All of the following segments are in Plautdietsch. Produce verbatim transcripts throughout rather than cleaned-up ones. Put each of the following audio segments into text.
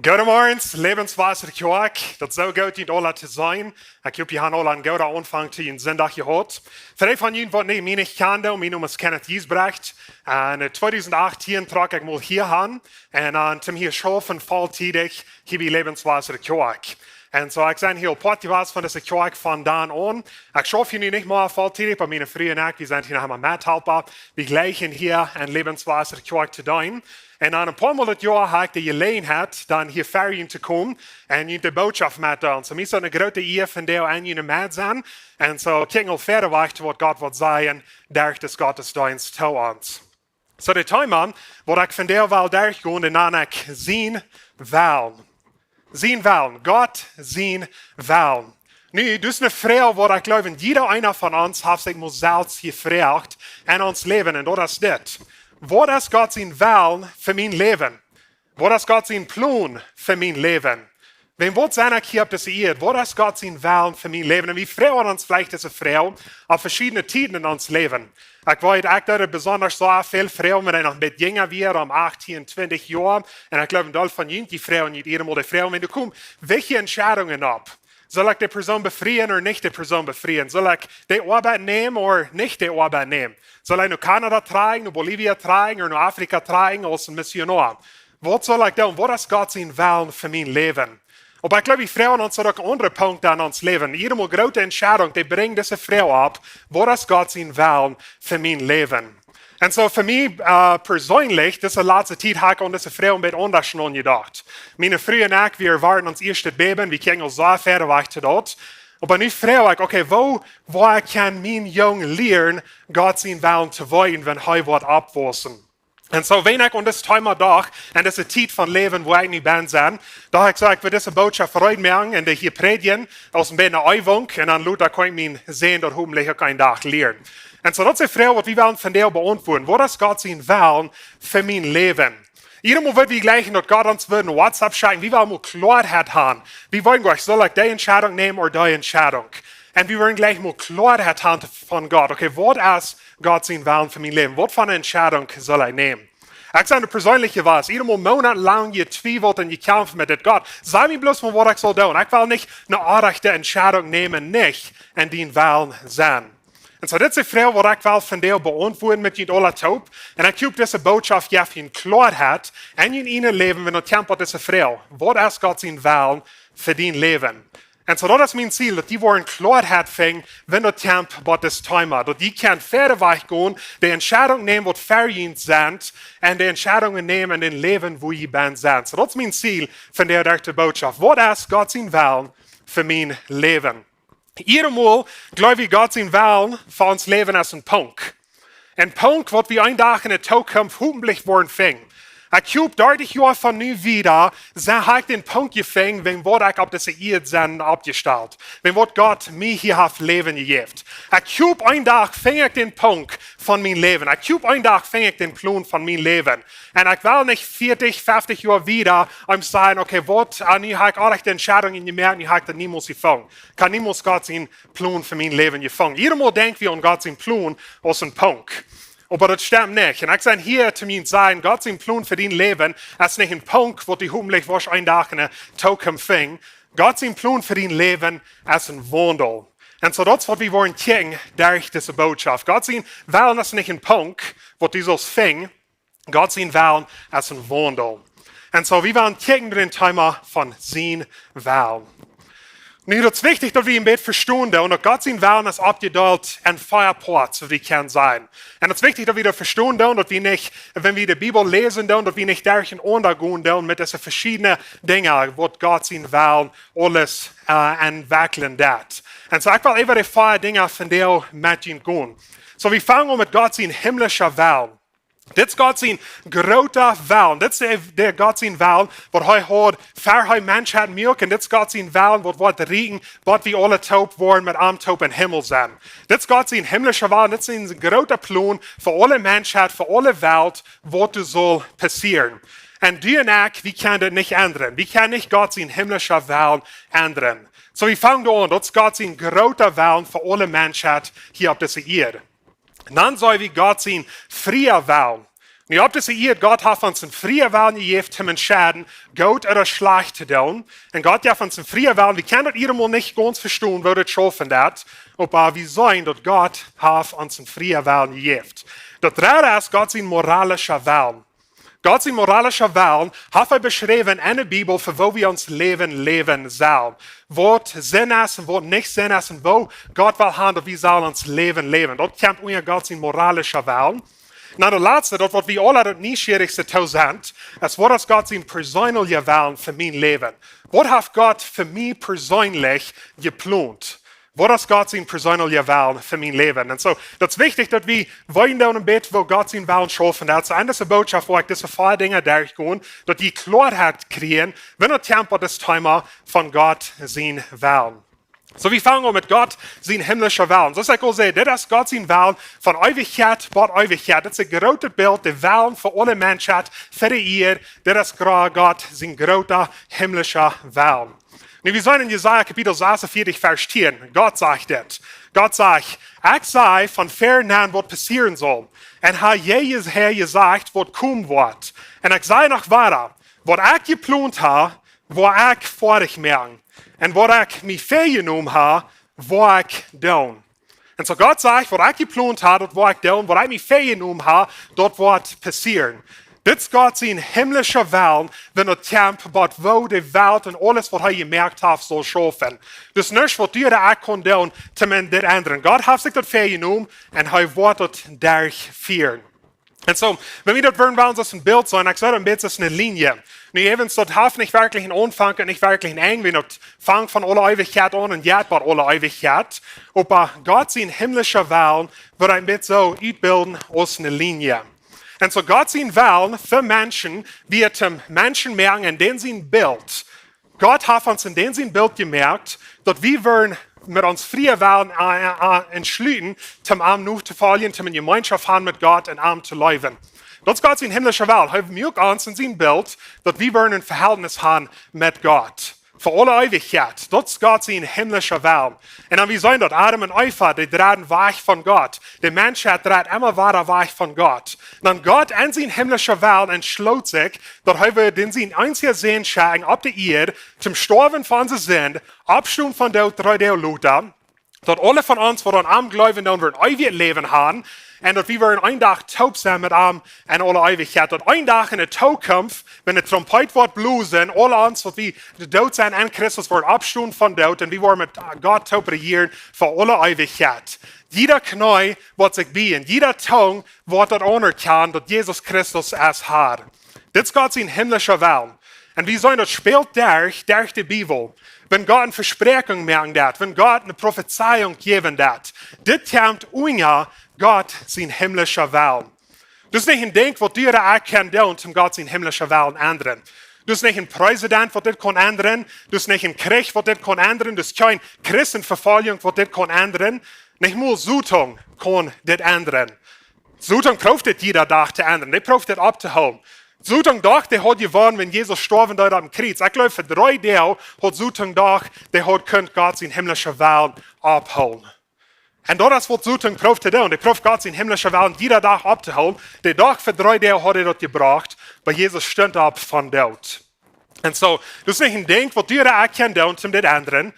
Goodemorjes, Lebenswasser Kjoakj. Daut es soo goot, junt aula to seenen. Ekj hop, jie haben aula een gooden Aunfank to dän Sindach jehaut. Fa dee von junt, waut mie nich kjanen, mien Nomen es Kenneth Giesbrecht. En, äh, tweedusent achttieen trock ekj mol hia aun. En dan, äh, toom hia schaufen, volltiedich, hia bie Lebenswasser Kjoakj. En soo, ekj sie hia Poat jewast von dise Kjoakj von dan aun. Ekj schauf hia nu nich mea volltiedich, oba miene Fru un ekj, wie sent hia noch emma Methalpa. Wie jleichen hia en Lebenswasser Kjoakj to deenen. En dan een poa Mol daut Joa hab ekj de Jeläajenheit, dan hia ver junt to komen en junt de Bootschoft met to deelen. Soo, mie es daut eene groote Ea, vondoag en june Medd sennen. En soo, kjikj mol wieda, waut Gott woat sajen derch disen Gottesdeenst to ons. Soo, daut Thema, waut ekj vondoag well derchgonen, daut nan ekj sien Wellen. Sien Wellen, Gott sien Wellen. Nu, daut es eene Froag, waut ekj jleew, jieda eena von ons haft sikj mol selfst jefroacht en ons Läwen, un daut es dit: Waut es Gott sien Wellen fa mien Läwen? Waut es Gott sien Plon fa mien Läwen? Wan waut sie ekj hia opp dise Ieed? Waut es Gott sien Wellen fa mien Läwen? Un wie froagen ons veleicht dise Froag opp veschiedne Tieden en ons Läwen. Ekj weet, ekj deed besonda soo väl froagen, wan ekj noch een bät jinja wia, om achttieen, twintich Joa. Un ekj jleew, een Deel von junt, dee froagen junt emol de Froag, wan du kjemst, welche Entscheidungen opp? Saul ekj dee Persoon befrieen ooda nich dee Persoon befrieen? Saul ekj dee Oabeit nämen ooda nich dee Oabeit nämen? Saul ekj no Kanada trakjen, no Bolivien trakjen ooda no Afrika trakjen aus een Missionoa? Waut saul ekj doonen? Waut es Gott sien Wellen fa mien Läwen? Oba ekj jleew, wie froagen ons uk aundre Punkten en ons Läwen. Jieda Mol groote Entscheidungen, dee brinjen dise Froag opp: Waut es Gott sien Wellen fa mien Läwen? Un soo fa mie, äh, perseenlich, dise latste Tiet hab ekj aun dise Froag een bät aundasch nojedocht. Miene Fru un ekj, wie wieren ons ieeschtet Baby, wie kjeemen aul soo wiet wajch to daut. Oba nu froag ekj, okay, woo, woo kaun mien Jung lieren, Gott sien Wellen to weeten, wan hee woat oppwaussen? Un soo, wan ekj aun dit Thema docht, en dise Tiet von Läwen, wua ekj nu ben, soo, docht ekj soo, ekj well dise Bootschoft reed moaken un dee hia prädjen, aus een bät eene Eewunk, un dan lota kaun ekj mien Sän daut hopentlich uk een Dach lieren. Un soo, daut es de Froag, waut wie wellen vondoag beauntwuaden. Waut es Gott sien Wellen fa mien Läwen? Jieda Mol, wan wie jleichen, daut Gott ons woat eene WhatsApp schekjen, wie wellen mol Kloaheit haben. Wie wellen jlikj, saul ekj dee Entscheidunk nämen ooda dee Entscheidunk? Un wie wellen jlikj mol Kloaheit haben von Gott. Okay, waut es Gott sien Wellen fa mien Läwen? Waut fa eene Entscheidunk saul ekj nämen? Ekj sie perseenlich jewast, jieda Mol monatelang jetwiewelt un jekjamft met dit: Gott, saj mie bloos mol, waut ekj saul doonen. Ekj well nich eene onrajchte Entscheidunk nämen, nich en dien Wellen sennen. Un soo, dit es de Froag, waut ekj well vondoag beauntwuaden met junt aula toop. Un ekj hop, dise Bootschoft jeft junt Kloaheit en jun ieejnet Läwen, wan daut kjemt bat dise Froag: Waut es Gott sien Wellen fa dien Läwen? Un soo, daut es mien Ziel, daut jie woaren Kloaheit finjen, wan daut kjemt bat dit Thema. Daut jie kjennen wieda wajch gonen, dee Entscheidunk nämen, waut fa junt sent, un dee Entscheidungen nämen en daut Läwen, wua jie benne sent. Soo, daut es mien Ziel von dise Bootschoft. Waut es Gott sien Wellen fa mien Läwen? Jieda Mol jleew ekj, Gott sien Wellen fa ons Läwen es een Punkt. Een Punkt, waut wie een Dach en de Zukunft hopentlich woaren finjen. Ekj hop, dartich Joa von nu wieda, soo hab ekj dän Punkt jefungen, wäajen waut ekj opp dise Ieed sie oppjestalt. Wäajen waut Gott mie hia haft Läwen jejäft. Ekj hop, een Dach finj ekj dän Punkt von mien Läwen. Ekj hop, een Dach finj ekj dän Plon von mien Läwen. Un ekj well nich vieetich, feftich Joa wieda, om to sajen, okay, waut, ah, nu hab ekj aule Entscheidungen jemoakt, nu hab ekj daut niemols jefungen. Ekj hab niemols Gott sien Plon fa mien Läwen jefungen. Jieda Mol denkj wie aun Gott sien Plon aus een Punkt. Oba daut stemt nich. Un ekj sie hia toom junt sajen, Gott sien Plon fa dien Läwen es nich een Punkt, waut du hopentlich woascht een Dach en de Zukunft finjen. Gott sien Plon fa dien Läwen es een Waundel. Un soo, daut es waut wie woaren kjikjen derch dise Bootschoft. Gott sien Wellen es nich een Punkt, waut du saust finjen. Gott sien Wellen es een Waundel. Un soo, wie woaren kjikjen no daut Thema von sien Wellen. Nu, daut es wichtich, daut wie een bät vestonen doonen, daut Gott sien Wellen es oppjedeelt en vea Poats, soo aus wie kjennen seenen. Un daut es wichtich, daut wie daut vestonen doonen, daut wie nich, wan wie de Bibel läsen doonen, daut wie nich derchenaunda gonen doonen met dise veschiedne Dinja, waut Gott sien Wellen aules, äh, entwekjlen deit. Un soo, ekj well äwa dee vea Dinja vondoag met junt gonen. Soo, wie fangen aun met Gott sien himmlischa Wellen. Dit es Gott sien groota Wellen. Dit es de, de Gott sien Wellen, waut hee haud, ver hee Menschheit muak. Un dit es Gott sien Wellen, waut woat rieekjen, waut wie aule toop woaren met am toop em Himmel sennen. Dit es Gott sien himmlischa Wellen. Dit es sien groota Plon fa aule Menschheit, fa aule Welt, waut doa saul passieren. Un du un ekj, wie kjennen dit nich endren. Wie kjennen nich Gott sien himmlischa Wellen endren. So, wie fangen aun, daut es Gott sien groota Wellen fa aule Menschheit hia opp dise Ieed. Un dan seen wie Gott sien fria Wellen. Nu, opp dise Ieed, Gott haft ons een fria Wellen jejäft, om to entscheiden, goot ooda schlajcht to doonen. Un Gott haft ons een fria Wellen. Wie kjennen daut hia mol nich gaunz vestonen, woo daut schaufen deit. Oba wie seenen, daut Gott haft ons een fria Wellen jejäft. Daut dredde es Gott sien moralischa Wellen. Gott sien moralischa Wellen haft hee beschräwen enne Bibel, fa woo wie ons Läwen läwen sellen. Waut Senn es un waut nich Senn es un woo Gott well haben, daut wie sellen ons Läwen läwen. Daut kjemt unja Gott sien moralischa Wellen. Un dan daut latste, daut waut wie aule daut nieschierigste to sent, es: Waut es Gott sien perseenlicha Wellen fa mien Läwen? Waut haft Gott fa mie perseenlich jeplont? Waut es Gott sien perseenlicha Wellen fa mien Läwen? Un so, daut es wichtich, daut wie weeten dan een bät, woo Gott sien Wellen schaufen deit. So, enne Bootschoft well ekj dise vea Dinja derchgonen, daut jie Kloaheit kjrieen, wan et kjemt opp daut Thema von Gott sien Wellen. So, wie fangen aun met Gott sien himmlischa Wellen. Soo aus ekj aul säd, dit es Gott sien Wellen von Eewichkjeit bat Eewichkjeit. Dit es een grootet Bilt, de Wellen fa aule Menschheit, fa de Ieed. Dit es gra-, Gott sien groota himmlischa Wellen. Nu, wie seenen en Jesaja Kapitel sasuntveertich, Varsch tieen. Gott sajcht dit. Gott sajcht: "Ekj sach von fern aun, waut passieren saul. Un hab je-, hab jesajcht, waut komen woat. Un ekj sach noch wieda: Waut ekj jeplont hab, woa ekj foadich moaken. Un waut ekj mie väajenomen hab, woa ekj doonen." Un so Gott sajcht: "Waut ekj jeplont hab, daut woa ekj doonen. Waut ekj mie väajenomen hab, daut woat passieren." Dit es Gott sien himmlischa Wellen, wan et kjemt bat woo de Welt un aules, waut hee jemoakt haft, saul schaufen. Daut es nuscht, waut du ooda ekj kaun doonen, om dit to endren. Gott haft sikj daut väajenomen un hee woat daut derchfieren. Un so, wan wie daut wellen, wellen soo aus een Bilt seenen, ekj sach daut een bät aus eene Linie. Nu, eewent, daut haft nich werkjlich een Aunfank un nich werkjlich een Enj, wiels daut fangt von aule Eewichkjeit aun un jeit bat aule Eewichkjeit. Oba Gott sien himmlischa Wellen woat een bät soo utbilden aus eene Linie. Un so Gott sien Wellen fa Menschen, wia et Menschen moaken en dän sien Bilt. Gott haft ons en dän sien Bilt jemoakt, daut wie wellen met ons frieen Wellen, äh, äh, äh, entschluten, om am notofoljen, om eene Jemeenschoft haben met Gott un am to leewen. Daut es Gott sien himmlischa Wellen. Hee muak ons en sien Bilt, daut wie wellen een Vehältnis haben met Gott. Fa aule Eewichkjeit. Daut es Gott sien himmlischa Wellen. Un dan wie seenen daut Adam un Eva, dee dreiden wajch von Gott. De Menschheit dreid emma wieda wajch von Gott. Dan Gott en sien himmlischa Wellen entschloot sikj, daut hee wudd dän sienen eensjen Sän schekjen opp de Ieed, toom stoawen fa onse Sind, oppstonen von doot dree Doag lota, daut aule von ons, waut aun am jleewen, dan woaren eewjet Läwen haben, un daut wie woaren een Dach toop sennen met am en aule Eewichkjeit. Daut een Dach en de Tookunft, wan de Trompet woat blosen, aule ons, waut wie doot sent en Christus, woaren oppstonen von doot, un wie woaren met Gott toop rejieren fa aule Eewichkjeit. Jieda Kjnee woat sikj bieejen, jieda Tung woat daut aunerkjanen, daut Jesus Christus es Herr. Dit es Gott sien himmlischa Wellen. Un wie seenen, daut spält derch, derch de Bibel. Wan Gott eene Vespräakjunk moaken deit, wan Gott eene Profezeiunk jäwen deit, dit kjemt unja Gott sien himmlischa Wellen. Daut es nich een Dinkj, waut du ooda ekj kaun doonen, om Gott sien himmlischa Wellen endren. Daut es nich een President, waut dit kaun endren. Daut es nich een Kjrich, waut dit kaun endren. Daut es kjeene Christenvefoljunk, waut dit kaun endren. Nich mol Soton kaun dit endren. Soton prooft dit jieda Dach to endren. Dee prooft dit opptohoolen. Soton docht, dee haud jewonnen, wan Jesus stoawen deed oppem Kjriez. Ekj jleew, fa dree Doag haud Soton jedocht, dee haud kunt Gott sien himmlischa Wellen opphoolen. Un daut es, waut Soton prooft to doonen. Dee prooft Gott sien himmlischa Wellen jieda Dach opptohoolen. Dee docht, fa dree Doag haud hee daut jebrocht, oba Jesus stunt opp von doot. Un so, daut es nich een Dinkj, waut du ooda ekj kaun doonen, om dit endren.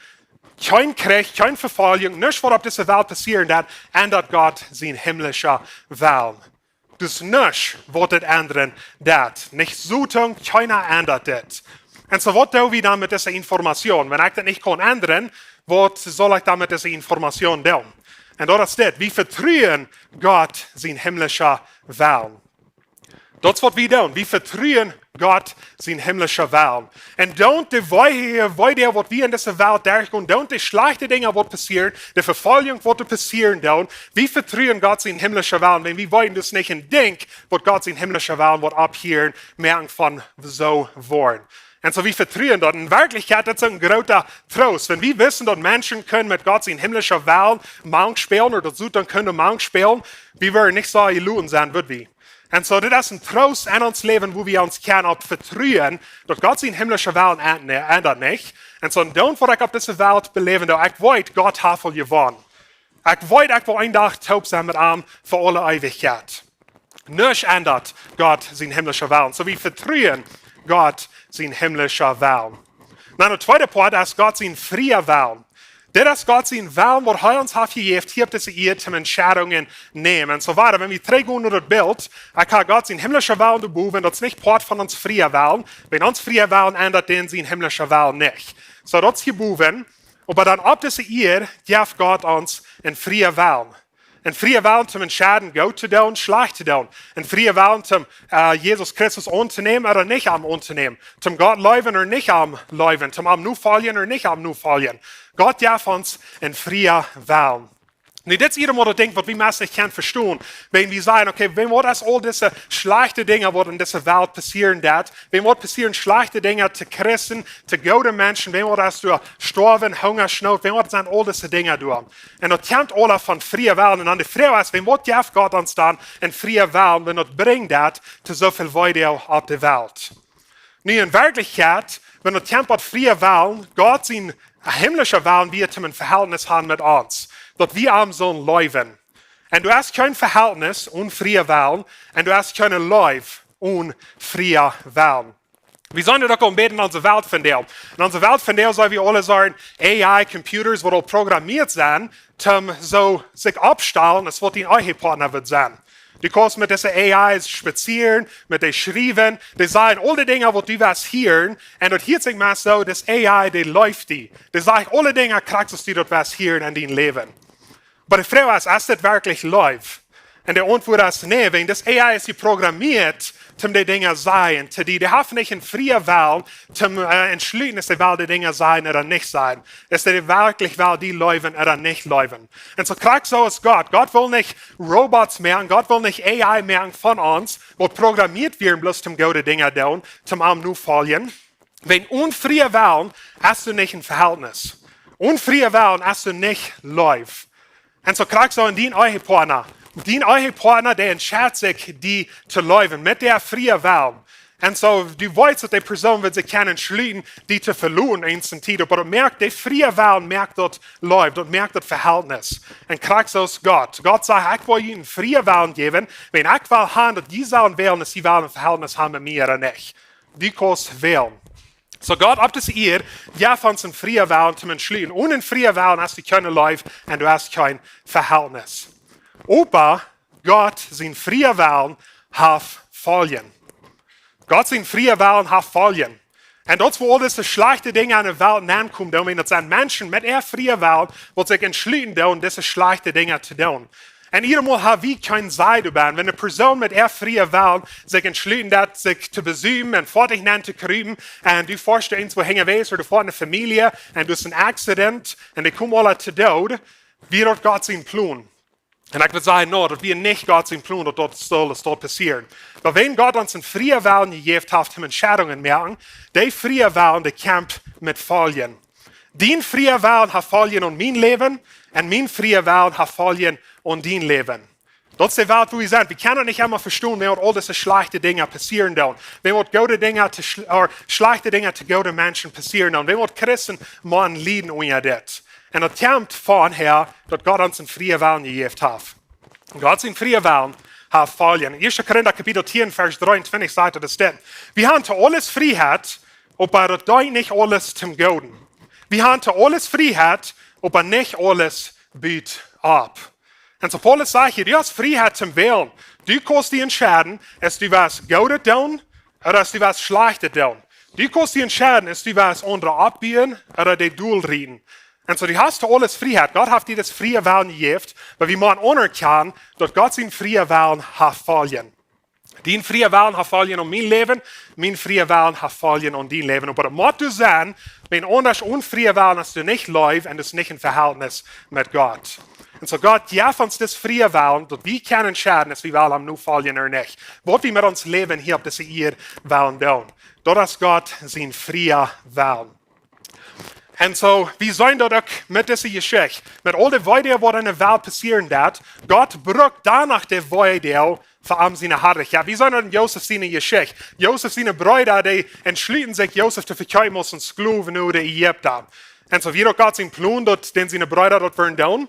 Kjeen Kjrich, kjeen Vefoljunk, nuscht, waut opp dise Welt passieren deit, endad Gott sien himmlischa Wellen. Daut es nuscht, waut dit endren deit. Nich Soton, kjeena endat dit. Un so, waut doo wie dan met dise Information? Wan ekj daut nich kaun endren, waut saul ekj dan met dise Information doonen? Un daut es dit: Wie vetruen Gott sien himmlischa Wellen. Daut es, waut wie doonen. Wie vetruen Gott sien himmlischa Wellen. Un doonen de Wee-, Weedoag, waut wie en dise Welt derchgonen, doonen de schlajchte Dinja, waut passieren, de Vefoljunk, waut doa passieren deit, wie vetruen Gott sien himmlischa Wellen, wan wie weeten, daut es nich een Dinkj, waut Gott sien himmlischa Wellen woat opphieren, moaken von soo woaren. Un so, wie vetruen daut. En Werkjlichkjeit, daut es een groota Troost. Wan wie wisten, daut Menschen kunnen met Gott sien himmlischa Wellen mank spälen, ooda daut Soton kunn mank spälen, wie wudden nich soo jeloten sennen, wudd wie? Un soo, dit es een Troost en ons Läwen, wua wie ons kjennen opp vetruen, daut Gott sien himmlischa Wellen en-, endat nich. Un soo, dan waut ekj opp dise Welt beläwen doo, ekj weet, Gott haft aul jewonnen. Ekj weet, ekj woa een Dach toop sennen met am fa aule Eewichkjeit. Nuscht endat Gott sien himmlischa Wellen. Soo wie vetruen Gott sien himmlischa Wellen. Dan de tweede Poat es Gott sien fria Wellen. Dit es Gott sien Wellen, waut hee ons haft jejäft, hia opp dise Ieed, om Entscheidungen nämen. Un soo wieda, wan wie trigjgonen no daut Bilt, ekj hab Gott sien himmlischa Wellen doa bowen, daut es nich Poat von ons fria Wellen, wan ons fria Wellen endat, dan sien himmlischa Wellen nich. Soo, daut es hia bowen, oba dan opp dise Ieed jeft Gott ons een fria Wellen. Een fria Wellen toom entscheiden, goot to doonen, schlajcht to doonen. Een fria Wellen toom, äh, Jesus Christus auntonämen ooda nich am auntonämen. Toom Gott leewen ooda nich am leewen. Toom am nofoljen ooda nich am nofoljen. Gott jeft ons een fria Wellen. Nu, dit es hia mau daut Dinkj, waut wie meist nich kjennen vestonen. Wan wie sajen, okay, wan woat aul dise schlajchte Dinja, waut en dise Welt passieren deit, wan woat passieren schlajchte Dinja to Christen, to goode Menschen, wan woat doa stoawen, Hungasnoot, wan woat sennen aul dise Dinja doa. Un daut kjemt aula von fria Wellen. Un dan de Froag es, wan woat jeft Gott ons dan een fria Wellen, wan daut brinjt daut to soo väl Weedoag opp de Welt? Nu, en Werkjlichkjeit, wan daut kjemt opp fria Wellen, Gott sien himmlischa Wellen, wia toom een Vehältnis haben met ons, daut wie am sullen leewen. Un du hast kjeen Vehältnis onen fria Wellen, un du hast kjeene Leew onen fria Wellen. Wie seenen daut uk aul een bät en onse Welt vondoag. En onse Welt vondoag sent wie aule soone A I Computers, waut aul programmeet sent, toom soo sikj oppstalen, aus waut dien Ehepartner woat sennen. Du kaust met dise A Is spazieren, met dee schriewen, dee sajen aul de Dinja, waut du west hieren, un daut hieet sikj mau soo, dise A I, dee leeft die. Dee sajcht aule Dinja krakjt, aus du daut west hieren en dien Läwen. Oba de Froag es, es dit werkjlich Leew? Un de Auntwuat es nä, wan dise A I es programmeet, toom dee Dinja sajen, to die, dee haft nich een fria Wellen, toom, äh, entschluten, aus dee well dee Dinja sajen ooda nich sajen. Aus dee werkjlich well die leewen ooda nich leewen. Un soo krakjt soo es Gott. Gott well nich Robots moaken, Gott well nich A I moaken von ons, waut programmeet wieren bloos toom goode Dinja doonen, toom am nofoljen. Wan onen fria Wellen hast du nich een Vehältnis. Onen fria Wellen hast du nich Leew. Un soo krakjt soo en dien Ehepartner. Dien Ehepartner, dee entscheit sikj, die to leewen, met dän frieen Wellen. Un soo, du weetst, daut dee Persoon woat sikj kjennen entschluten, die to veloten, eenje Tiet. Oba daut moakt, dee fria Wellen moakt daut Leew, daut moakt daut Vehältnis. Un krakjt soo es Gott. Gott sajcht, ekj well junt een frieen Wellen jäwen, wan ekj well haben, daut jie sellen wälen, aus jie wellen een Vehältnis haben met mie ooda nich. Du kaust wälen. Soo Gott opp dise Ieed, dee haft ons een frieen Wellen toom entschluten. Onen een frieen Wellen hast du kjeene Leew un du hast kjeen Vehältnis. Oba Gott sien fria Wellen haft Foljen. Gott sien fria Wellen haft Foljen. Un daut es, wua aul dise schlajchte Dinja en de Welt nenkomen doonen, daut sent Menschen met äa frieen Wellen, waut sikj entschluten doonen, dise schlajchte Dinja to doonen. Un jieda Mol ha wie kjeen Saj doabie. Wan eene Persoon met äa frieen Wellen sikj entschluten deit, sikj to besupen un foadich nenn to krupen, un du foascht irjentwua hinjawäajes ooda du foascht eene Famielje, un daut es een Accident, un dee komen aula to Doot, wia daut Gott sien Plon? Un ekj wudd sajen, nä, daut wia nich Gott sien Plon, daut daut sull, daut sull passieren. Oba wan Gott ons een frieen Wellen jejäft haft, om Entscheidungen moaken, dee fria Wellen, dee kjemt met Foljen. Dien fria Wellen haft Foljen opp mien Läwen, un mien fria Wellen haft Foljen opp dien Läwen. Daut es de Welt, wua wie sent. Wie kjennen daut nich emol vestonen, wan aul dise schlajchte Dinja passieren doonen. Wan aul goode Dinja to schl-, ooda schlajchte Dinja to goode Menschen passieren doonen. Wan aul Christen motten lieden unja dit. Un daut kjemt von häa, daut Gott ons een frieen Wellen jejäft haft. Gott sien fria Wellen haft Foljen. Ieeschte Korinta Kapitel tieen, Varsch dreeuntwintich sajcht daut dit. Wie haben to aules Frieheit, oba daut deent nich aules toom Gooden. Wie haben to aules Frieheit, oba nich aules buat opp. Un soo Paulus sajcht hia, du hast Frieheit toom wälen. Du kaust die entscheiden, aus du west Goodet doonen, ooda aus du west Schlajchtet doonen. Du kaust die entscheiden, aus du west aundre oppbuen, ooda dee dolrieten. Un soo, du hast to aules Frieheit. Gott haft die dän frieen Wellen jejäft, oba wie motten aunerkjanen, daut Gott sien fria Wellen haft Foljen. Dien fria Wellen haft Foljen opp mien Läwen, mien fria Wellen haft Foljen opp dien Läwen. Oba daut mott soo sennen, wan aundasch onen frieen Wellen hast du nich Leew un daut es nich een Vehältnis met Gott. Un soo Gott jeft ons dän frieen Wellen, daut wie kjennen entscheiden, aus wie wellen am nofoljen ooda nich. Waut wie met ons Läwen hia opp dise Ieed wellen doonen. Daut es Gott sien fria Wellen. Un soo, wie seenen daut uk met dise Jeschicht. Met aul de Weedoag, waut en de Welt passieren deit, Gott brukt doano de Weedoag, fa am siene Harlichkjeit. Wie seenen daut en Josef siene Jeschicht. Josef siene Breeda, dee entschluten sikj, Josef to vekjeepen aus een Sklow no de Ägipta. Un soo wia daut Gott sien Plon, daut dän siene Breeda daut wudden doonen?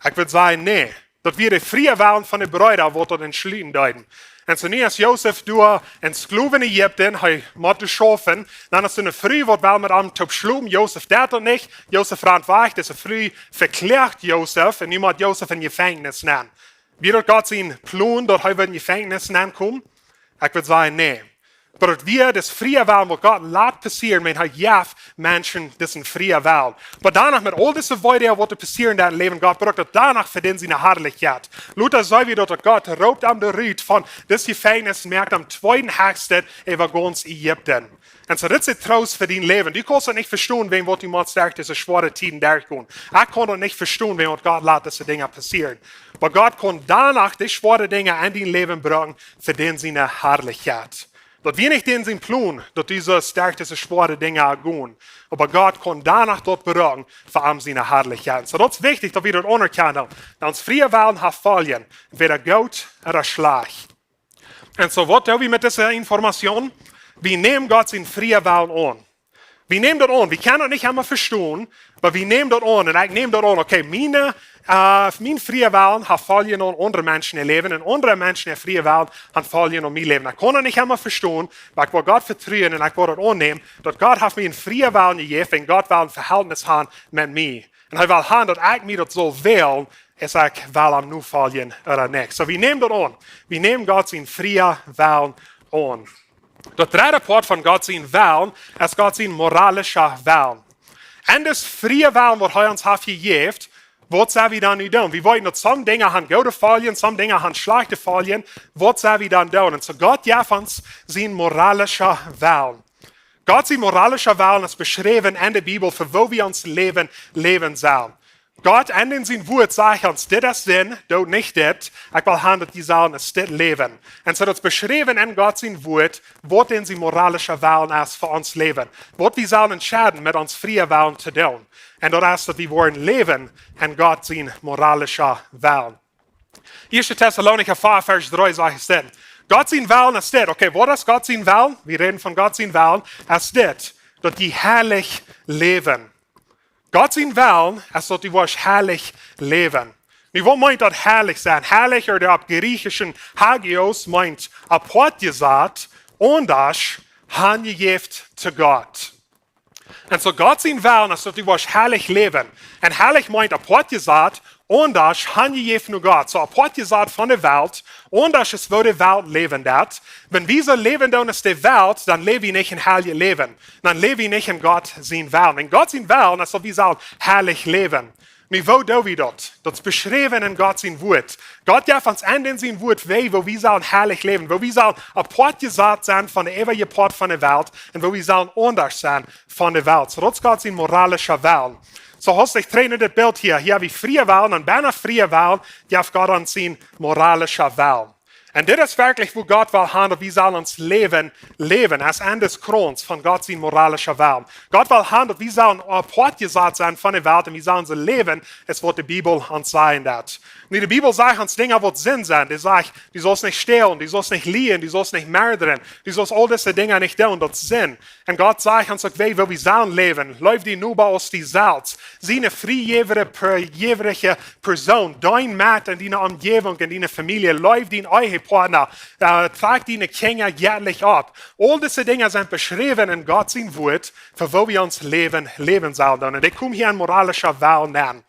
Ekj wudd sajen, nä. Daut wia de friee Wellen von de Breeda, waut daut entschluten deeden. Un soo nu es Josef doa een Sklow en Ägipten, hee mott schaufen. Dan es doa eene Fru, waut well met am toop schlopen. Josef deit daut nich. Josef rant wajch. Dise Fru vekloagt Josef un nu mott Josef em Jefenkjnis nenn. Wia daut Gott sien Plon, daut hee wudd em Jefenkjnis nenn komen? Ekj wudd sajen, nä. Oba daut wia dise friee Wellen, waut Gott lat passieren, wan hee jeft Menschen dise friee Wellen. Oba doano met aul dise Weedoag, waut doa passieren en daut Läwen, Gott brukt daut doano fa dän siene Harlichkjeit. Lota sach wie daut, daut Gott roopt am doa rut von dit Jefenkjnis un moakt am tweeden Hechsta äwa gaunz Ägipten. Un soo, dit es de Troost fa dien Läwen. Du kaust daut nich vestonen, wäajen waut du motst derch dise schwoare Tieden derchgonen. Ekj kaun daut nich vestonen, wäajen waut Gott lat dise Dinja passieren. Oba Gott kaun doano de schwoare Dinja en dien Läwen brucken fa dän siene Harlichkjeit. Daut wia nich dän sien Plon, daut du sust derch dise schwoare Dinja gonen. Oba Gott kaun doano daut brucken fa am siene Harlichkjeit. Un soo, daut es wichtich, daut wie daut aunerkjanen. Daut ons friee Wellen haft Foljen, entwäda goot ooda schlajcht. Un soo, waut doo wie met dise Information? Wie nämen Gott siene friee Wellen aun. Wie nämen daut aun. Wie kjennen daut nich emma vestonen, oba wie nämen daut aun. Un ekj näm daut aun, okay, miene, äh, miene friee Wellen haft Foljen aun aundre Menschen äa Läwen un aundre Menschen äa friee Wellen haft Foljen aun mien Läwen. Ekj kaun daut nich emma vestonen, oba ekj well Gott vetruen un ekj well daut aunnämen, daut Gott haft mie een frieen Wellen jejäft un Gott well een Vehältnis haben met mie. Un hee well haben, daut ekj mie daut saul wälen, aus ekj well am nofoljen ooda nich. Soo, wie nämen daut aun. Wie nämen Gott sienen frieen Wellen aun. Daut dredde Poat von Gott sienen Wellen es Gott sien moralischa Wellen. Un daut friee Wellen, waut hee ons haft jejäft, waut sell wie dan nu doonen? Wie weeten, daut some Dinja haben goode Foljen, some Dinja haben schlajchte Foljen. Waut sell wie dan doonen? Un soo Gott jeft ons sien moralischa Wellen. Gott sien moralischa Wellen es beschräwen en de Bibel, fa woo wie ons Läwen läwen sellen. Gott en sien Wuat sajcht ons, dit es Sind, doo nich dit, ekj well haben, daut jie sellen dit läwen. Un soo daut es beschräwen en Gott sien Wuat, waut dän sien moralischa Wellen es fa ons Läwen. Waut wie sellen entscheiden met ons frieen Wellen to doonen. Un daut es, daut wie woaren läwen en Gott sien moralischa Wellen. Ieeschte Tessalonicha vea, Varsch dree sajcht dit. Gott sien Wellen es dit. Okay, waut es Gott sien Wellen? Wie räden von Gott sien Wellen. Es dit, daut jie heilich läwen. Gott sien Wellen es, daut du woascht heilich läwen. Nu, waut meent daut heilich sennen? Heilich, ooda opp Jriechischen hagios, meent apoat jesat, aundasch, hanjejäft to Gott. Un soo Gott sien Wellen es, daut du woascht heilich läwen. Un heilich meent apoat jesat, aundasch, hanjejäft no Gott. Soo apoat jesat von de Welt, aundasch es woo de Welt läwen deit. Wan wie soo läwen doonen aus de Welt, dan läw wie nich een heiljet Läwen. Dan läw wie nich en Gott sien Wellen. Un Gott sien Wellen es, daut wie sellen heilich läwen. Nu, woo doo wie daut? Daut es beschräwen en Gott sien Wuat. Gott jeft ons en sien Wuat wee, woo wie sellen heilich läwen, woo wie sellen apoat jesat sennen von de äwaje Poat von de Welt un woo wie sellen aundasch sennen von de Welt. Soo daut es Gott sien moralischa Wellen. Soo, hast du, ekj train dit Bilt hia. Hia hab wie frieen Wellen un bennen frieen Wellen jeft Gott ons sien moralischa Wellen. Un dit es werkjlich, woo Gott well haben, daut wie sellen ons Läwen läwen, aus en dän Krauns von Gott sien moralischa Wellen. Gott well haben, daut wie sellen apoat jesat sennen von de Welt un wie sellen soo läwen, aus waut de Bibel ons sajen deit. Nu, de Bibel sajcht ons Dinja, waut Sind sent. Dee sajcht, du sust nich stälen, du sust nich lieen, du sust nich mordren, du sust aul dise Dinja nich doonen, daut es Sind. Un Gott sajcht ons uk wee, woo wie sellen läwen. Leew dienen Noba aus die selfst. Sie eene friejäwrje, per-, jäwrje Persoon. Dien Maun en diene Omjäwunk, en diene Famielje. Leew dienen Ehepartner. Äh, trakj diene Kjinja jettlich opp. Aul dise Dinja sent beschräwen en Gott sien Wuat, fa woo wie ons Läwen läwen sellen doonen. Un dee komen hia en moralischa Wellen aun.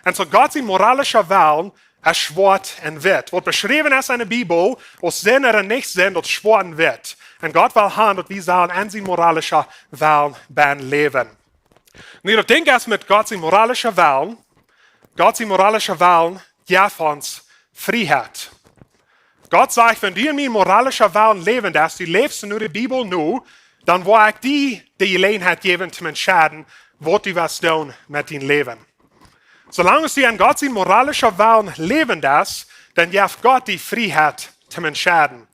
Un soo Gott sien moralischa Wellen es schwoat un witt. Waut beschräwen es en de Bibel, aus Sind ooda nich Sind, daut es schwoat un witt. Un Gott well haben, daut wie sellen en sien moralischa Wellen bennen läwen. Nu, daut Dinkj es met Gott sien moralischa Wellen, Gott sien moralischa Wellen jeft ons Frieheit. Gott sajcht, wan du en mienen moralischen Wellen läwen deist, du läfst no de Bibel no, dan woa ekj die de Jeläajenheit jäwen to entscheiden, waut du woascht doonen met dien Läwen. Soo lang aus du en Gott sien moralischen Wellen läwen deist, dan jeft Gott die Frieheit to entscheiden.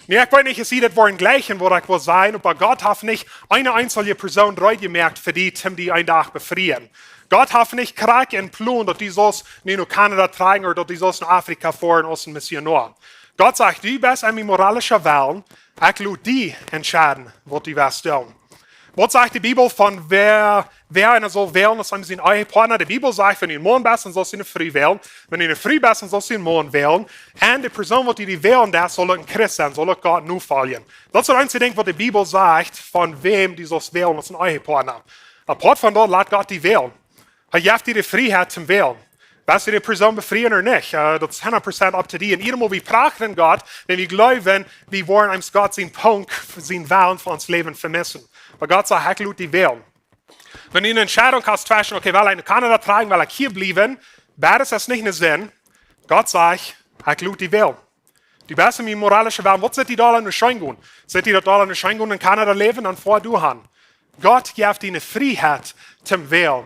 Nu, ekj weet nich, aus jie daut woaren jlikjen, waut ekj well sajen, oba Gott haft nich eene eensje Persoon reed jemoakt fa die, om die een Dach befrieen. Gott haft nich krakjt een Plon, daut du sust nu no Kanada trakjen ooda daut du sust no Afrika foaren aus een Missionoa. Gott sajcht: "Du best en mien moralischa Wellen, ekj lot die entscheiden, waut du west doonen." Waut sajcht de Bibel von wäa, wäa eena saul wälen aus sien Ehepartner? De Bibel sajcht, wan du een Maun best, dan saust du eene Fru wälen. Wan du eene Fru best, dan saust du een Maun wälen. Un de Persoon, waut du die wälen deist, saul uk een Christ sennen, saul uk Gott nofoljen. Daut es daut eensje Dinkj, waut de Bibel sajcht, von wäm du saust wälen aus sien Ehepartner. Apoat von daut lat Gott die wälen. Hee jeft die de Frieheit toom wälen. West du de Persoon befrieen ooda nich? Äh, daut es hundat Prozent up to die. Un jieda Mol wie prachten Gott, wan wie jleewen, wie woaren ons Gott sien Punkt, sien Wellen fa ons Läwen vemissen. Oba Gott sajcht: "Ekj lot die wälen." Wan du eene Entscheidunk hast tweschen, okay, well ekj no Kanada trakjen, well ekj hia bliewen, beides es nich eene Sind. Gott sajcht: "Ekj lot die wälen." Du best en mien moralischa Wellen. Waut sitt die dolla no scheen gonen? Sitt die daut dolla no scheen gonen en Kanada läwen, dan foa du han. Gott jeft die eene Frieheit toom wälen.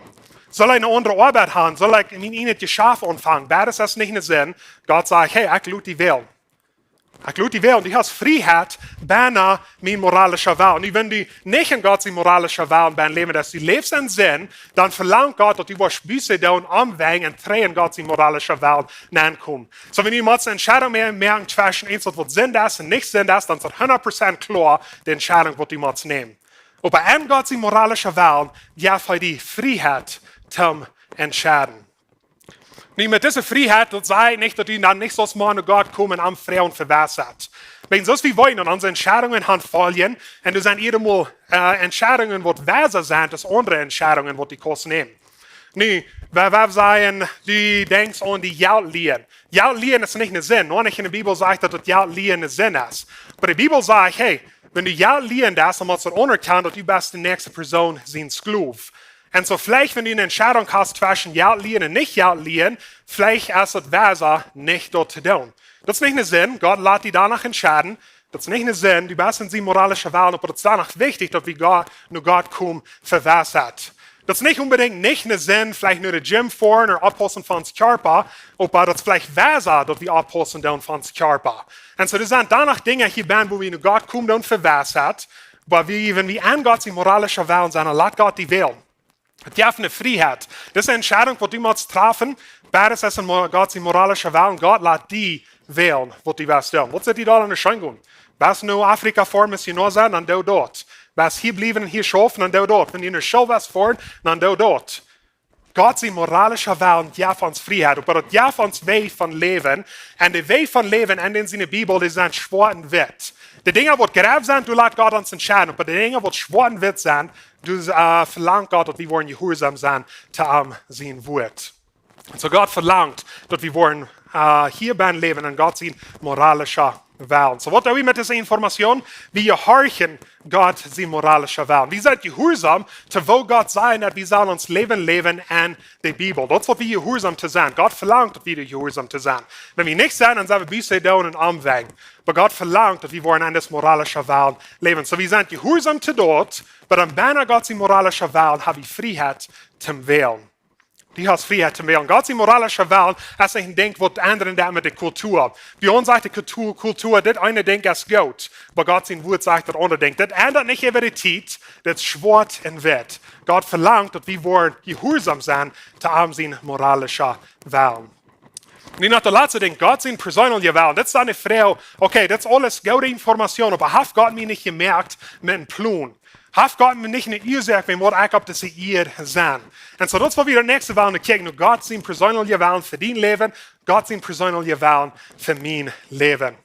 Saul ekj eene aundre Oabeit han? Saul ekj mien ieejnet Jeschaft aunfangen? Beides es nich eene Sind. Gott sajcht: "Hey, ekj lot die wälen. Ekj lot die wälen. Du hast Frieheit bennen mien moralischa Wellen." Nu, wan du nich en Gott sien moralischa Wellen best, läwen, daut du läfst en Sind, dan velangt Gott, daut du woascht Buße doonen, omwenjen un trigj en Gott sien moralischa Wellen nenkomen. Soo, wan du motst eene Entscheidunk moakjen, moakjen tweschen eent, waut Sind es un nich Sind es, dan es daut hundat Prozent kloa, de Entscheidunk, waut du motst nämen. Oba en Gott sien moralischa Wellen jeft hee die Frieheit toom entscheiden. Nu, met dise Frieheit, daut sajcht nich, daut du dan nich saust mea no Gott komen un am froagen fa Weisheit. Wäajen soo aus wie weeten, onse Entscheidungen han Foljen, un doa sent jieda Mol, äh, Entscheidungen, waut weisa sent aus aundre Entscheidungen, waut du kaust nämen. Nu, wan, wan wie sajen, du denkjst aun die Jelt lienen. Jelt lienen es nich eene Sind. Noch nich en de Bibel sajcht, daut daut Jelt lienen eene Sind es. Oba de Bibel sajcht: "Hey, wan du Jelt lienen deist, dan motst du aunerkjanen, daut du best de näakjste Persoon sien Sklow." Un soo veleicht, wan du eene Entscheidunk hast tweschen Jelt lienen un nich Jelt lienen, veleicht es daut weisa, nich daut to doonen. Daut es nich eene Sind. Gott lat die doano entscheiden. Daut es nich eene Sind. Du best en sien moralischa Wellen, oba daut es doano wichtich, daut wie Gott, no Gott komen fa Weisheit. Daut es nich onbedinjt nich eene Sind, veleicht no de Gym foaren ooda oppaussen fa ons Kjarpa, oba daut es veleicht weisa, daut wie oppaussen doonen fa ons Kjarpa. Un soo, doa sent doa noch Dinja hia bennen, wua wie no Gott komen doonen fa Weisheit, oba wie, wan wie en Gott sien moralischa Wellen sent, dan lat Gott die wälen. Daut jeft eene Frieheit. Daut es eene Entscheidunk, waut du motst träfen, beides es en mo-, Gott sien moralischa Wellen. Gott lat die wälen, waut du west doonen. Waut sitt die dolla no scheen gonen? West no Afrika foaren, Missionoa sennen, dan doo daut. West hia bliewen un hia schaufen, dan doo daut. Wan du no School west foaren, dan doo daut. Gott sien moralischa Wellen jeft ons Frieheit, oba daut jeft ons Wajch von Läwen. Un de Wajch von Läwen en, en siene Bibel, dee sent schwoat un witt. De Dinja, waut jrod sent, doa lat Gott ons entscheiden. Oba de Dinja, waut schwoat un witt sent, doa, äh, velangt Gott, daut wie woaren jehuarsom sennen to am sien Wort. Soo Gott velangt, daut wie woaren, äh, hia bennen läwen en Gott sien moralischa Wellen. Soo, waut doo wie met dise Information? Wie jehorchen Gott sien moralischa Wellen. Wie sent jehuarsom to, woo Gott sajcht, daut wie sellen ons Läwen läwen en de Bibel. Daut es, waut wie jehuarsom to sennen. Gott velangt, daut wie jehuarsom to sennen. Wan wie nich sent, dan sent wie Buße doonen un omwenjen. Oba Gott velangt, daut wie woaren en dis moralischa Wellen läwen. Soo, wie sent jehuarsom to daut, oba dan bennen Gott sien moralischa Wellen ha wie Frieheit toom wälen. Du hast Frieheit toom wälen. Gott sien moralischa Wellen es nich een Dinkj, waut endren deit met de Kultua. Bie ons sajcht de Kultua, Kultua, dit eene Dinkj es goot, oba Gott sien Wort sajcht daut aundre Dinkj. Daut endat nich äwa de Tiet, daut es schwoat un witt. Gott velangt, daut wie woaren jehuarsom sennen to am sien moralischa Wellen. Nu noch daut latste Dinkj, Gott sien perseenelja Wellen. Daut es dan de Froag, okay, daut es aules goode Information, oba haft Gott mie nich jemoakt met een Plon? Haft Gott mie nich eene Uasoak, wuarom ekj opp dise Ieed sie? Un soo, daut es, waut wie daut näakjste wellen kjikjen, no Gott sien perseenelja Wellen fa dien Läwen, Gott sien perseenelja Wellen fa mien Läwen.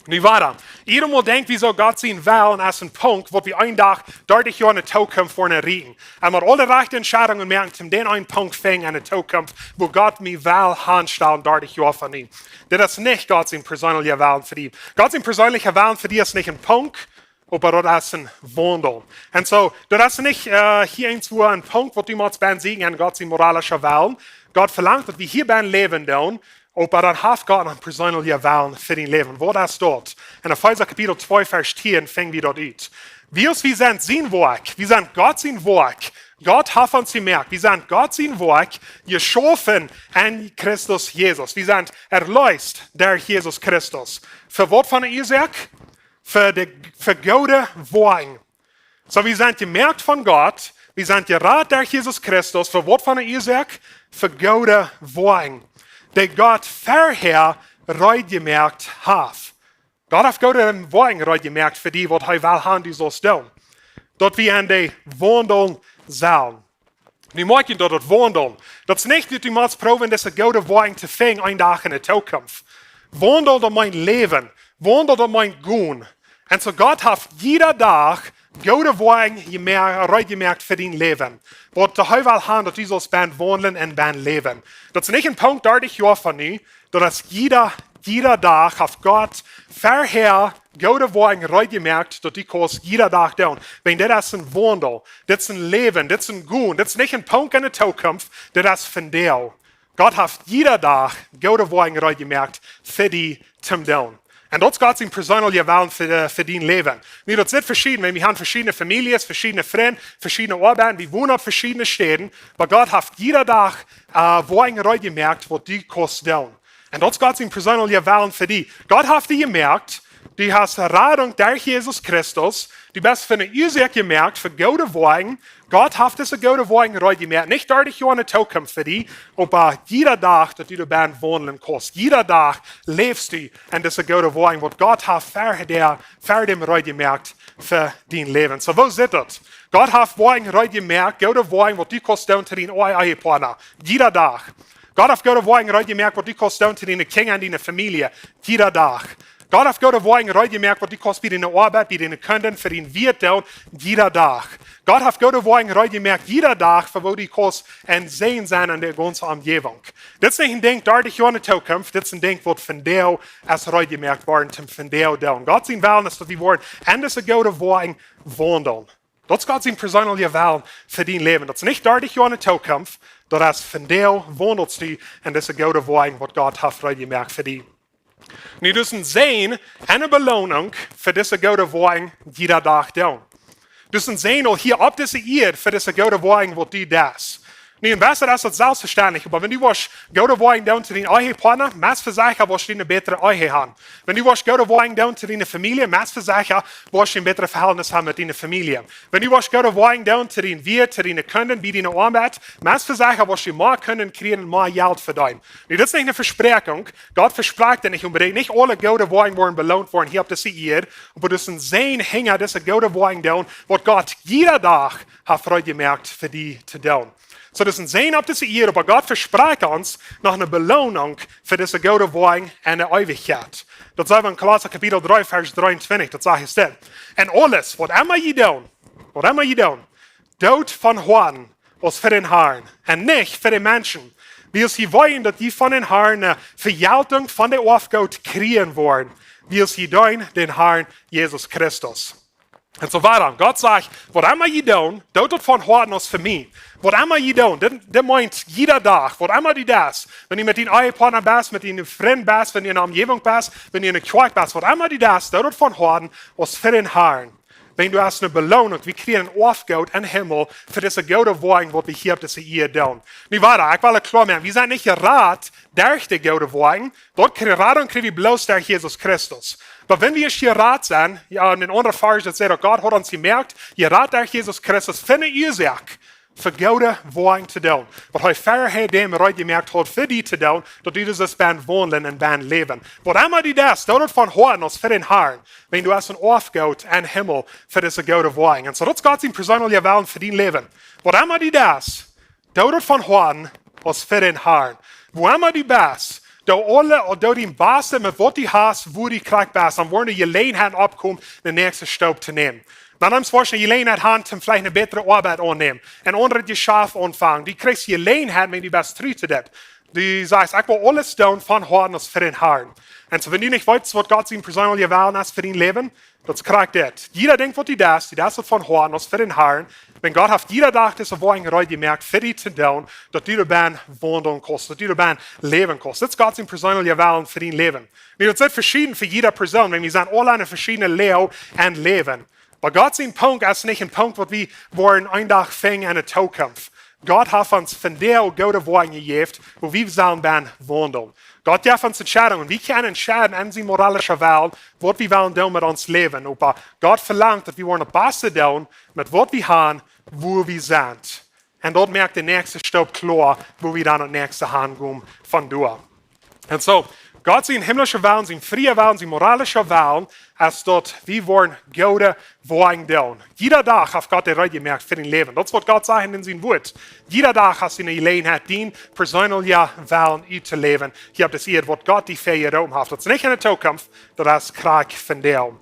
Nu wieda, jieda Mol denkj wie soo, Gott sien Wellen es een Punkt, waut wie een Dach, dartich Joa en de Tookunft woaren erreichen. Un met aule rajchte Entscheidungen moaken, toom dän eenen Punkt finjen en de Tookunft, wua Gott mie well hanstalen, dartich Joa von nu. Daut es nich Gott sien perseenelja Wellen fa die. Gott sien perseenelja Wellen fa die es nich een Punkt, oba daut es een Waundel. Un soo, daut es nich, äh, hia irjentwua een Punkt, waut du motst bennen seenen en Gott sien moralischa Wellen. Gott velangt, daut wie hia bennen läwen doonen, oba dan haft Gott noch een perseenelja Wellen fa dien Läwen. Waut es daut? En Efeesa Kapitel twee, Varsch tieen finj wie daut ut. Wiels wie sent sien Woakj, wie sent Gott sien Woakj. Gott haft ons jemoakt. Wie sent Gott sien Woakj, jeschaufen en Christus Jesus. Wie sent erleest derch Jesus Christus. Fa waut fa eene Uasoak? Fa de, fa goode Woakjen. Soo, wie sent jemoakt von Gott, wie sent jerat derch Jesus Christus, fa waut fa eene Uasoak? Fa goode Woakjen, dee Gott verhäa reed jemoakt haft. Gott haft goode Woakjen reed jemoakt fa die, waut hee well haben, du saust doonen. Daut wie aun dee waundlen sellen. Nu moakj jie daut, daut waundlen. Daut es nich, daut du motst proowen, dise goode Woakjen to finjen, een Dach enne Zukunft. Waundlen, daut meent läwen. Waundlen, daut meent gonen. Un soo Gott haft jieda Dach goode Woakjen jemea-, reed jemoakt fa dien Läwen. Waut hee well haben, daut du saust bennen waundlen un bennen läwen. Daut es nich een Punkt dartich Joa von nu, daut es jieda, jieda Dach haft Gott verhäa goode Woakjen reed jemoakt, daut du kaust jieda Dach doonen. Wiels dit es een Waundel, dit es een Läwen, dit es een Gonen, dit es nich een Punkt enne Zukunft, dit es vondoag. Gott haft jieda Dach goode Woakjen reed jemoakt fa die to doonen. Un daut es Gott sien perseenelja Wellen fa, fa dien Läwen. Nu, daut es veschieden, wiels wie haben veschiedne Famieljes, veschiedne Frind, veschiedne Oabeit, wie wonen opp veschiedne Städen, oba Gott haft jieda Dach, äh, Woakjen reed jemoakt, waut du kaust doonen. Un daut es Gott sien perseenelja Wellen fa die. Gott haft die jemoakt, du hast Radunk derch Jesus Christus, du best fa eene Uasoak jemoakt, fa goode Woakjen. Gott haft dise goode Woakjen reed jemoakt, nich dartich Joa enne Zukunft fa die, oba jieda Dach, daut du doa bennen waundlen kaust. Jieda Dach läfst du en dise goode Woakjen, waut Gott haft ver, ver däm reed jemoakt fa dien Läwen. Soo, woo sitt daut? Gott haft Woakjen reed jemoakt, goode Woakjen, waut du kaust doonen to dienen Ehe-, Ehepartner. Jieda Dach. Gott haft goode Woakjen reed jemoakt, waut du kaust doonen to diene Kjinja un diene Famielje. Jieda Dach. Gott haft goode Woakjen reed jemoakt, waut du kaust bie diene Oabeit, bie diene Kunden, fa dien Wieet doonen. Jieda Dach. Gott haft goode Woakjen reed jemoakt, jieda Dach, fa woo du kaust een Säajen sennen aun de gaunze Omjäajent. Dit es nich een Dinkj dartich Joa enne Zukunft, dit es een Dinkj, waut vondoag es reed jemoakt worden, toom vondoag doonen. Gott sien Wellen es, daut wie woaren en dise goode Woakjen waundlen. Daut es Gott sien perseenelja Wellen fa dien Läwen. Daut es nich dartich Joa enne Zukunft, daut es vondoag, waundelst du en dise goode Woakjen, waut Gott haft reed jemoakt fa die. Nu, daut es een Säajen un eene Beloonunk fa dise goode Woakjen, dee du doonen deist. Daut es een Säajen aul hia opp dise Ieed fa dise goode Woakjen, waut du deist. Nu, un best es daut selfstvestendlich, oba wan du woascht goode Woakjen doonen to dienen Ehepartner, mea vesecha woascht du eene bätre Ehe haben. Wan du woascht goode Woakjen doonen to diene Famielje, mea vesecha woascht du een bätret Vehältnis haben met diene Famielje. Wan du woascht goode Woakjen doonen to dien Wieet, to diene Kunden, bie diene Oabeit, mea vesecha woascht du mea Kunden kjrieen un mea Jelt vedeenen. Nu, daut es nich eene Vespräakjunk. Gott vesprakjt daut nich onbedinjt. Nich aule goode Woakjen woaren beloont woaren hia opp dise Ieed, oba daut es een Säajen hinja dise goode Woakjen doonen, waut Gott jieda Dach haft reed jemoakt fa die to doonen. Soo, daut es een Säajen opp dise Ieed, oba Gott vesprakjt ons noch eene Beloonunk fa dise goode Woakjen en de Eewichkjeit. Daut sajcht en Kolossa Kapitel dree, Varsch dreeuntwintich, daut sajcht dit: "Un aules, waut emma jie doonen, waut emma jie doonen, doot von Hoaten aus fa dän Harn, un nich fa de Menschen, wiels jie weeten, daut jie von dän Harn eene Vejeltunk von de Oafgoot kjrieen woaren, wiels jie deenen dän Harn Jesus Christus." Un soo wieda. Gott sajcht: "Waut emma jie doonen, doot daut von Hoaten aus fa mie." Waut emma jie doonen, dit, dit meent jieda Dach, waut emma du deist, wan du met dien Ehepartner best, met diene Frind best, wan du en de Omjäajent best, wan du en de Kjoakj best, waut emma du deist, doot daut von Hoaten aus fa dän Harn. Wiels daut es eene Beloonunk, wie kjrieen een Oafgoot em Himmel fa dise goode Woakjen, waut wie hia opp dise Ieed doonen. Nu wieda, ekj well daut kloa moaken, wie sent nich jerat derch de goode Woakjen, daut kjrie-, Radunk kjrie wie bloos derch Jesus Christus. Oba wan wie jerat sent, jo, en een aundra Varsch, daut sajcht, daut Gott haft ons jemoakt, jerat derch Jesus Christus, fa eene Uasoak, fa goode Woakjen to doonen. Waut hee verhäa däm reed jemoakt haud fa die to doonen, daut du daut saust bennen waundlen un bennen läwen. Waut emma du deist, doot daut von Hoaten aus fa dän Harn, wiels daut es een Oafgoot em Himmel fa dise goode Woakjen. Un soo, daut es Gott sien perseenelja Wellen fa dien Läwen. Waut emma du deist, doot daut von Hoaten aus fa dän Harn. Wua emma du best, doo aule, doo dien Bastet met waut du hast, wua du krakjt best. Dan woaren Jeläajenheiten oppkomen, de näakjste Stap to nämen. Dan woascht du eene Jeläajenheit haben, om veleicht eene bätre Oabeit aunnämen, een aundret Jeschaft aunfangen. Du kjrichst Jeläajenheit, wan du best tru to dit. Du sajchst: "Ekj well aules doonen von Hoaten aus fa dän Harn." Un soo, wan du nich weetst, waut Gott sien perseenelja Wellen es fa dien Läwen, daut es krakjt dit. Jieda Dinkj, waut du deist, du deist daut von Hoaten aus fa dän Harn. Wiels Gott haft jieda Dach dise Woakjen reed jemoakt fa die to doonen, daut du doa bennen waundlen kaust, daut du doa bennen läwen kaust. Daut es Gott sien perseenelja Wellen fa dien Läwen. Nu, daut es veschieden fa jieda Persoon, wiels wie sent aule en veschiedne Läajen aum Läwen. Oba Gott sien Punkt es nich een Punkt, waut wie woaren een Dach finjen en de Zukunft. Gott haft ons vondoag goode Woakjen jejäft, wua wie sellen bennen waundlen. Gott jeft ons Entscheidungen. Wie kjennen entscheiden en sien moralischa Wellen, waut wie wellen doonen met ons Läwen. Oba Gott velangt, daut wie woaren daut Baste doonen met waut wie haben, wua wie sent. Un daut moakt de näakjste Stap kloa, wua wie dan daut näakjste hankomen von doa. Un soo, Gott sien himmlischa Wellen, sien fria Wellen, sien moralischa Wellen, es daut wie woaren goode Woakjen doonen. Jieda Dach haft Gott de Reed jemoakt fa dien Läwen. Daut es waut Gott sajcht en sien Wuat. Jieda Dach hast du eene Jeläajenheit, dien perseenelja Wellen uttoläwen. Hia opp dise Ieed, waut Gott die fa jeroopen haft. Daut es nich en de Tookunft, daut es krakjt vondoag.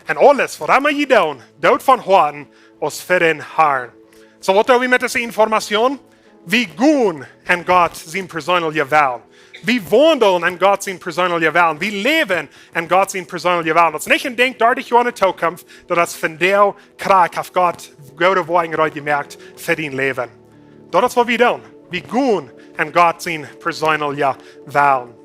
En aules, waut emma jie doonen, doot von Hoaten aus fa dän Harn. Soo, waut doo wie met dise Information? Wie gonen en Gott sien perseenelja Wellen. Wie waundlen en Gott sien perseenelja Wellen. Wie läwen en Gott sien perseenelja Wellen. Daut es nich een Dinkj dartich Joa en de Tookunft, daut es vondoag krakjt, haft Gott goode Woakjen reed jemoakt fa dien Läwen. Daut es waut wie doonen. Wie gonen en Gott sien perseenelja Wellen.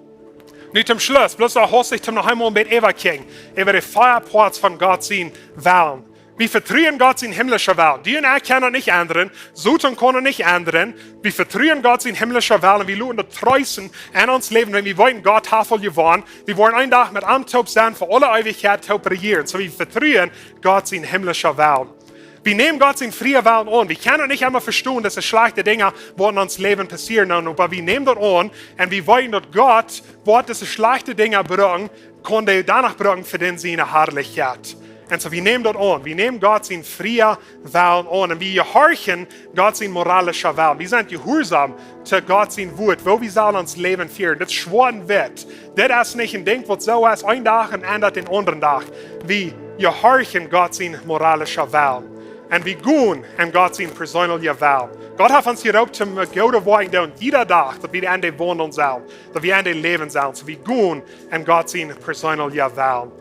Nu toom Schluss, bloos noch hastich toom noch eemol een bät äwakjikjen äwa de vea Poats von Gott sien Wellen. Wie vetruen Gott sien himmlischa Wellen. Du un ekj kjennen daut nich endren. Soton kaun daut nich endren. Wie vetruen Gott sien himmlischa Wellen. Wie loten daut troosten en ons Läwen, wan wie weeten, Gott haft aul jewonnen. Wie woaren een Dach met am toop sennen, fa aule Eewichkjeit toop rejieren. Soo, wie vetruen Gott sien himmlischa Wellen. Wie nämen Gott sien fria Wellen aun. Wie kjennen daut nich emma vestonen, daut dee schlajchte Dinja, waut en ons Läwen passieren, oba wie nämen daut aun un wie weeten, daut Gott woat dise schlajchte Dinja brucken, kaun dee doano brucken fa dän siene Harlichkjeit. Un soo, wie nämen daut aun. Wie nämen Gott sien fria Wellen aun. Un wie jehorchen Gott sien moralischa Wellen. Wie sent jehuarsom to Gott sien Wuat, woo wie sellen ons Läwen fieren. Dit es schwoa un wiet. Dit es nich een Dinkj, waut soo es, een Dach un endat dän aundren Dach. Wie jehorchen Gott sien moralischa Wellen. Un wie gonen en Gott sien perseenelja Wellen. Gott haft ons jeroopt, om goode Woakjen doonen, jieda Dach, daut wie en dee waundlen sellen, daut wie en dee läwen sellen. Soo, wie gonen en Gott sien perseenelja Wellen.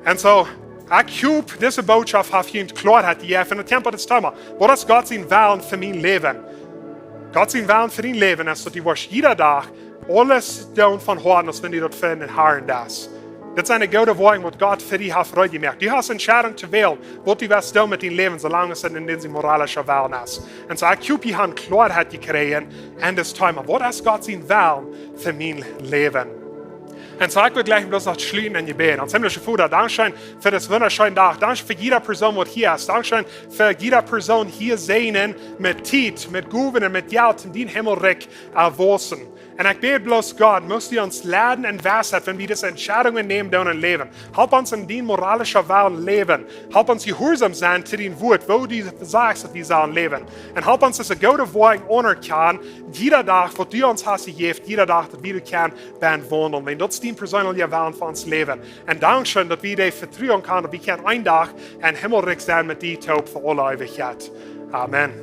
Un soo, ekj hop, dise Bootschoft haft junt Kloarheit jejäft en daut Thema. Waut es Gott sien Wellen fa mien Läwen? Gott sien Wellen fa dien Läwen es, daut du woascht jieda Dach aules doonen von Hoaten, aus wan du daut fa dän Harn deist. Dit sent de goode Woakjen, waut Gott fa die haft reed jemoakt. Du hast Entscheidung to wälen, waut du west doonen met dien Läwen, soo lang aus et en dän sien moralischa Wellen es. Un soo, ekj hop, jie haben Kloarheit jekjräajen en dit Thema. Waut es Gott sien Wellen fa mien Läwen? Un soo, ekj well jlikj bloos noch schluten en Jebäd. Ons himmlischa Voda, dankscheen fa disen wundascheenen Dach. Dankscheen fa jieda Persoon, waut hia es. Dankscheen fa jieda Persoon hia säajnen met Tiet, met Gowen un met Jelt, om dien Himmelrikj to wausen. Un ekj bäd bloos, Gott, muchst du ons leiden en Weisheit, wan wie dise Entscheidungen nämen doonen em Läwen. Help ons en dien moralischa Wellen läwen. Help ons jehuarsom sennen to dien Wuat, woo du sajchst, daut wie sellen läwen. Un help ons dise goode Woakjen aunerkjanen, jieda Dach, waut du ons hast jejäft, jieda Dach, daut wie daut kjennen bewaundlen. Wiels daut es dien perseenelja Wellen fa ons Läwen. Un dankscheen, daut wie die vetruen kjennen, daut wie kjennen een Dach em Himmelrikj sennen met die toop fa aule Eewichkjeit. Amen.